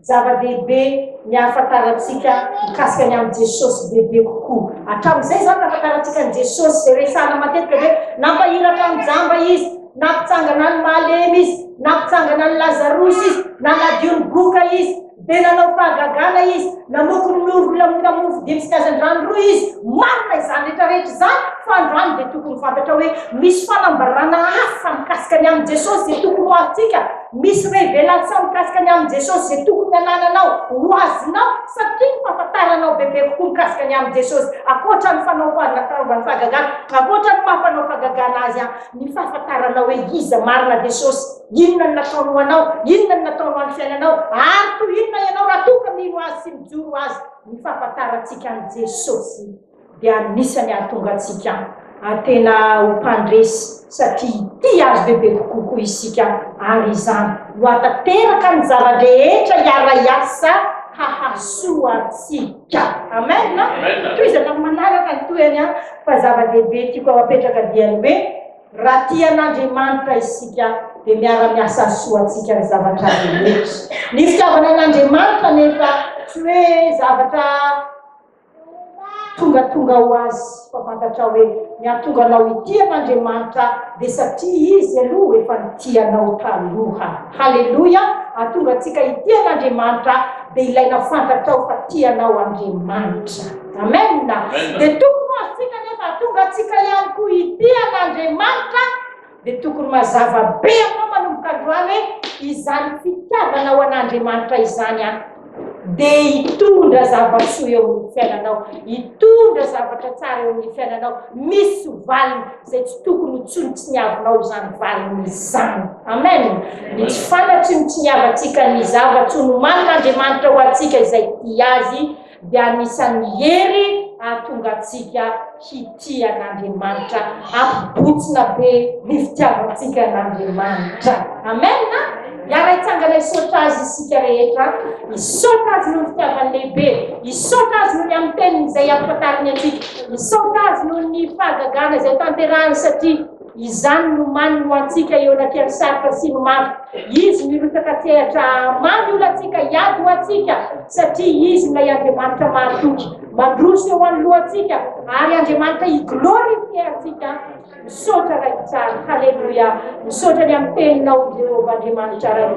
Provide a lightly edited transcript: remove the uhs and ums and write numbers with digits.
Zava-dehibe ny hahafantarantsika mikasika ny amin'i Jesosy bebe kokoa. Hatramin'izay izany nahafantarantsika an'i Jesosy izay resahana matetika dia nampahiratra ny jamba Izy, nampitsangana ny malemy Izy, nampitsangana an'i Lazarosy Izy, nanadio ny boka Izy, dia nanao fahagagana Izy, namoky ny mofo dimy sy hazandrano roa Izy. Marina izany rehetra rehetra izany, fa androany dia tokony ho fantatra hoe misy fanambarana hafa mikasika ny amin'i Jesosy izay tokony ho azontsika. Misy révélation mikasika ny amin'i Jesosy izay tokony hanananao, ho azonao, satria ny fahafantaranao bebe kokoa mikasika ny amin'i Jesosy, ankoatra ny fanao fanaovany fahagagana, ankoatra ny maha mpanao fahagagana Azy, ny fahafantaranao hoe iza marina Jesosy, inona no nataony ho anao, inona no nataony ho an'ny fiainanao, ary toy inona ianao raha toa ka mino Azy sy mijoro Azy, ny fahafantarantsika an'i Jesosy. dia anisany hahatonga antsika tena ho mpandresy satria hitia Azy bebe kokoa koa isika ary izany no hahatanteraka ny zava-drehetra hiara-hiasa hahasoa antsika. Amen. Tohizana amin'ny manaraka ny tohiny an, fa zava-dehibe tiako apetraka dia ny hoe raha tia an'Andriamanitra isika dia miara-miasa hahasoa antsika ny zavatra rehetra. Ny fitiavana an'Andriamanitra anefa tsy hoe zavatra Tongatonga ho azy fa fantatrao hoe ny hahatonga anao hitia an'Andriamanitra dia satria Izy aloha efa nitia anao taloha. Haleloia! Hahatonga antsika hitia an'Andriamanitra dia ilaina fantatrao fa tia anao Andriamanitra. Amen! Dia tokony ho azontsika anefa hahatonga antsika ihany koa hitia an'Andriamanitra Dia tokony mazava be aminao manomboka androany hoe izany fitiavanao an'Andriamanitra izany an, dia hitondra zava-tsoa eo amin'ny fiainanao, hitondra zavatra tsara eo amin'ny fiainanao, misy valiny izay tsy tokony ho tsinotsiniavinao izany valiny izany. Amen. Ny tsy fanatsinotsiniavantsika ny zava-tsoa nomanin'Andriamanitra ho antsika izay tia Azy dia anisan'ny hery hahatonga antsika hitia an'Andriamanitra, hampibotsina be ny fitiavantsika an'Andriamanitra. Amen! Hiara-hitsangana hisaotra Azy isika rehetra, hisaotra Azy noho ny fitiavany lehibe, hisaotra Azy noho ny amin'ny teniny izay ampifantariny antsika, hisaotra Azy noho ny fahagagana izay tanterahiny satria Izany no maniny ho antsika eo anatrehan'ny sarotra sy ny mafy. Izy no hirotsaka an-tsehatra hamaha ny olantsika, hiady ho antsika, satria Izy ilay Andriamanitra mahatoky. Mandroso eo anoloantsika, ary Andriamanitra hi-glorifier antsika. Misaotra Ray tsara. Haleloia. Misaotra ny amin'ny teninao Jehovah Andriamanitra Ray.